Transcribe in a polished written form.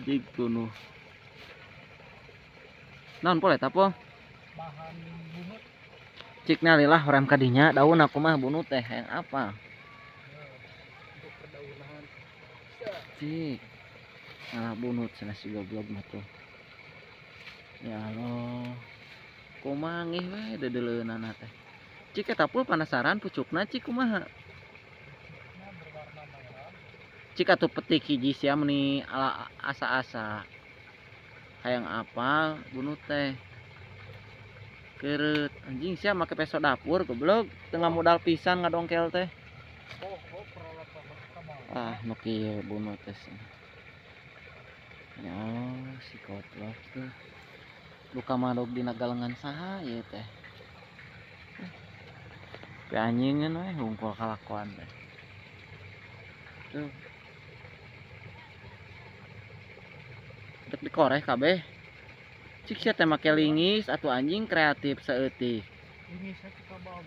Jig tunuh. Naon pol eta pol? Bahan bunut. Cik nalilah hoream ka dinya daun aku mah bunut teh yang apa? Untuk perdaunan. Cik. Nah bunut cenah si goblok mah tuh. Ya Allah. Kumangih we deudeuleunana teh. Cik eta pul panasaran pucukna cik kumaha? Pucukna berwarna merah. Cik atuh petik hiji sia meuni ala asa-asa. Hayang apal bunut teh. Keureut anjing sia make peso dapur goblok teu ngamodal pisan ngadongkel teh. Oh, oh peralatan pertama. Ah nu kieu bunut teh. Ya si koplok tuh. Luka madog dina galengan saha ieu teh. Pe anjingeun we hungkul kalakuan teh. Tuh. Dek dikoreh kabeh. Cik sia teh make lingis atuh anjing kreatif saeutik. Lingisnya kita bawa.